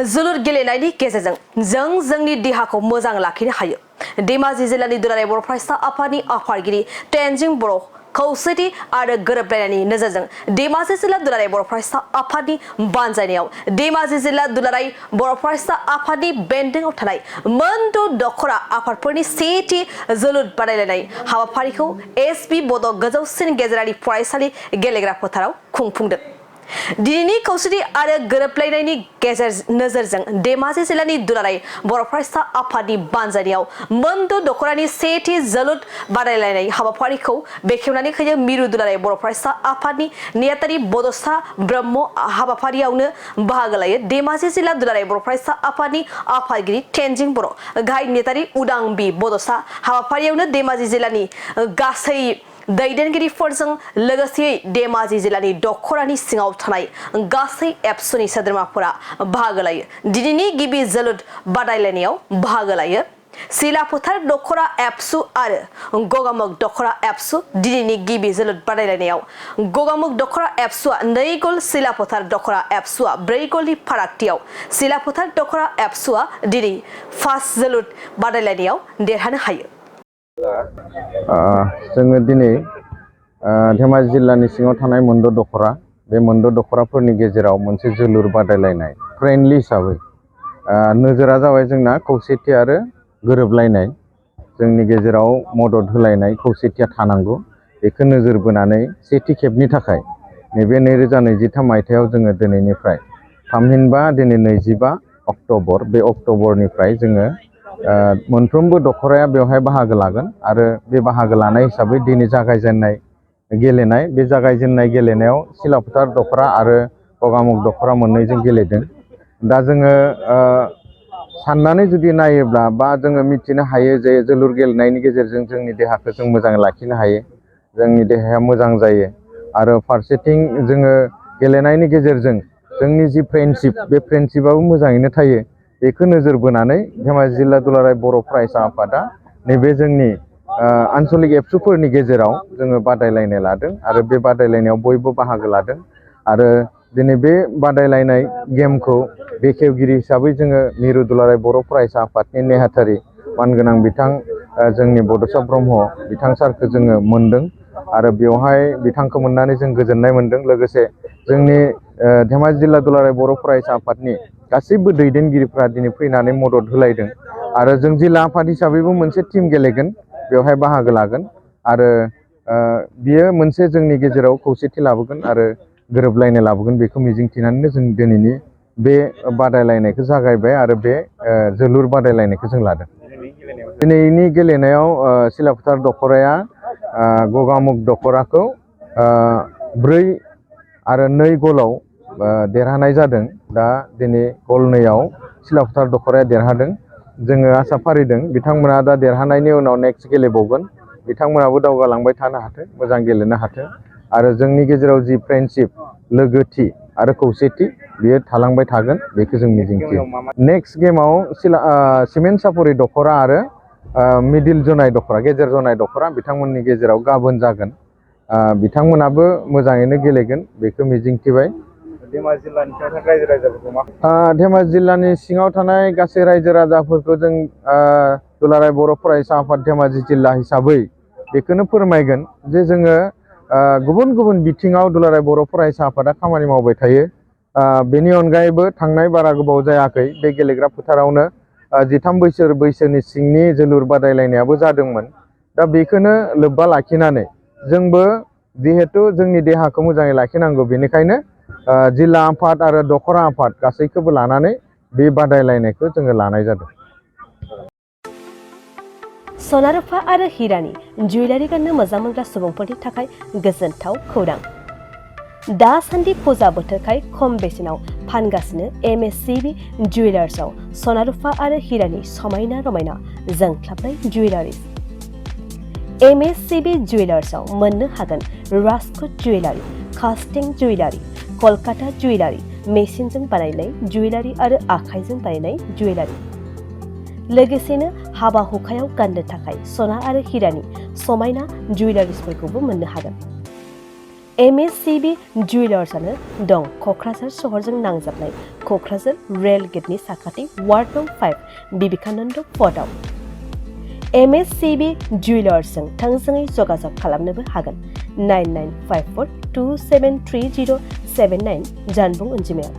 जोलुर गेलेनायनि गेजेरजों जों जोंनि देहाखौ मोजां लाखिनो हायो। धेमाजि जिल्लानि दुलाराय बर' फरायसा आफादनि आफादगिरि तेनजिं बर' खौसेथि आरो गोरोबलायनायनि नोजोरजों धेमाजि जिल्ला दुलाराय बर' फरायसा आफादनि बानजायनायाव धेमाजि जिल्ला दुलाराय बर' फरायसा आफादनि बेन्दोंआव थानाय मोनद' दखरा आफादफोरनि सेथि जोलुर बादायलायनाय हाबाफारिखौ एसपि बड' गोजौसिन गेजेरारि फरायसालि गेलेग्रा फोथाराव खुंफुंदों। दिनैनि खौसेथि आरो गोरोबलायनायनि नोजोरजों धेमाजि जिल्लानि दुलाराय बर' फरायसा आफादनि बानजायनायाव मोनद' दखरानि सेथि जोलुर बादायलायनाय हाबाफारिखौ बेखेवनानै होयो मिरु दुलाराय बर' फरायसा आफादनि नेहाथारि बड'सा ब्रह्म हाबाफारियावनो बाहागो लायो धेमाजि जिल्ला दुलाराय बर' फरायसा आफादनि आफादगिरि तेनजिं बर' गाहाय नेहाथारि उदां बि बड'सा हाबाफारियावनो धेमाजि जिल्लानि गासै दैदेनगिरिफोरजों लोगोसे धेमाजि जिल्लानि दखरानि सिङाव थानाय गासै एबसुनि सोद्रोमाफोरा बाहागो लायो। दिनैनि गिबि जोलुर बादायलायनायाव बाहागो लायो सिलाफोथार दखरा एबसु आरो गगामुग दखरा एबसु। दिनैनि गिबि जोलुर बादायलायनायाव गगामुग दखरा एबसुआ 2 गल, सिलाफोथार दखरा एबसुआ 4 गलनि फारागथियाव सिलाफोथार दखरा एबसुआ दिनै फार्स्ट जोलुर बादायलायनायाव देरहानो हायो। जोङो दिनै धेमाजि जिल्लानि सिङाव थानाय मोनद' दखरा बे मोनद' दखराफोरनि गेजेराव मोनसे जोलुर बादायलायनाय फ्रेन्डलि हिसाबै नोजोरा जाबाय जोंना खौसेथि आरो गोरोबलायनाय। जोंनि गेजेराव मदद होलायनाय खौसेथिया थानांगौ। बेखौ नोजोर बोनानै सेथि खेबनि थाखाय नैबे 2023 मायथाइयाव जोङो दिनैनिफ्राय थामहिनबा दिनै 25 अक्ट'बर बे अक्ट'बरनिफ्राय जोङो मोनफ्रोमबो दखराया बेवहाय बाहागो लागोन आरो बे बाहागो लानाय हिसाबै दिनै जागायजेननाय गेलेनाय बे जागायजेननाय गेलेनायाव सिलाफोथार दखरा आरो गगामुग दखरा मोननैजों गेलेदों। दा जोङो साननानै जुदि नायोब्ला बा जोङो मिथिनो हायो जे जोलुर गेलेनायनि गेजेरजों जोंनि देहाखौ जों मोजाङै लाखिनो हायो, जोंनि देहाया मोजां जायो आरो फारसेथिं जोङो गेलेनायनि गेजेरजों जोंनि जि फ्रेन्डशिप बे फ्रेन्डशिपआबो मोजाङैनो थायो। बेखौ नोजोर बोनानै धेमाजि जिल्ला दुलाराय बर' फरायसा आफादा नैबे जोंनि आन्सलिक एबसुफोरनि गेजेराव जोङो बादायलायनाय लादों आरो बे बादायलायनायाव बयबो बाहागो लादों आरो दिनै बे बादायलायनाय गेमखौ बेखेवगिरि हिसाबै जोङो मिरु दुलाराय बर' फरायसा आफादनि नेहाथारि मानगोनां बिथां जोंनि बड'सा ब्रह्म बिथां सारखौ जोङो मोनदों आरो बेवहाय बिथांखौ मोननानै जों गोजोननाय मोनदों। लोगोसे जोंनि धेमाजि जिल्ला दुलाराय बर' फरायसा आफादनि गासैबो दैदेनगिरिफ्रा दिनै फैनानै मदद होलायदों आरो जों जिल्ला आफाद हिसाबैबो मोनसे टिम गेलेगोन, बेवहाय बाहागो लागोन आरो बियो मोनसे जोंनि गेजेराव खौसेथि लाबोगोन आरो गोरोबलायनाय लाबोगोन। बेखौ मिजिंथिनानैनो जों दिनैनि बे बादायलायनायखौ जागायबाय आरो बे जोलुर बादायलायनायखौ जों लादों। दिनैनि गेलेनायाव सिलाफोथार दखराया गगामुग दखराखौ 4 आरो 2 गलाव देरहानाय जादों। दा दिनै गल 2आव सिलाफोथार दखराया देरहादों। जोङो आसा फारिदों बिथांमोना दा देरहानायनि उनाव नेक्स्ट गेलेबावगोन, बिथांमोनाबो दावगालांबाय थानो हाथों, मोजां गेलेनो हाथों आरो जोंनि गेजेराव जि फ्रेन्डशिप, लोगोथि आरो खौसेथि बेयो थालांबाय थागोन, बेखौ जों मिजिंथियो। नेक्स्ट गेमाव सिमेन्ट सापरि दखरा आरो मिडिल जनाय दखरा, गेजेर जनाय दखरा बिथांमोननि गेजेराव गाबोन जागोन। बिथांमोनाबो मोजाङैनो गेलेगोन बेखौ मिजिंथिबाय। धेमाजि जिल्लानि सिङाव थानाय रायजो राजाफोरखौ धेमाजि जिल्लानि सिङाव थानाय गासै रायजो राजाफोरखौ जों दुलाराय बर' फरायसा आफाद धेमाजि जिल्ला हिसाबै बेखौनो फोरमायगोन जे जोङो गुबुन गुबुन बिथिङाव दुलाराय बर' फरायसा आफादा खामानि मावबाय थायो। बेनि अनगायैबो थांनाय बारा गोबाव जायाखै बे गेलेग्रा फोथारावनो 13 बोसोर बैसोनि सिंनि जोलुर बादायलायनायाबो जादोंमोन। दा बेखौनो लोब्बा लाखिनानै जोंबो जिहेथु जोंनि देहाखौ मोजाङै लाखिनांगौ, बेनिखायनो जिल्ला आफाद आरो दखरा आफाद गासैखौबो लानानै बे बादायलायनायखौ जोङो लानाय जादों। सना रुफा आरो हिरानि जुवेलारि गाननो मोजां मोनग्रा सुबुंफोरनि थाखाय गोजोनथाव खौरां। दासान्दि फुजा बोथोरखाय खम बेसेनाव फानगासिनो MSCB जुवेलार्सआव सना रुफा आरो हिरानि समायना रमायना जोंख्लाबनाय जुवेलारिज। MSCB जुवेलार्सआव मोननो हागोन राजकोट जुवेलारि, कास्टिं जुवेलारि, कलकाता जुवेलारि, मेसिनजों बानायनाय जुवेलारि आरो आखाइजों बानायनाय जुवेलारि। लोगोसेनो हाबा हुखायाव गाननो थाखाय सना आरो हिरानि समायना जुवेलारिसफोरखौबो मोननो हागोन। MSCB जुवेलार्सआनो दं क'क्राझार सहरजों नांजाबनाय क'क्राझार रेल गेटनि साखाथि वार्ड नं 5 बिबेकानन्द पथआव। MSCB जुवेलार्सजों थोंजोङै जगाजग खालामनोबो हागोन 9954273079 जानबुं अनजिमायाव।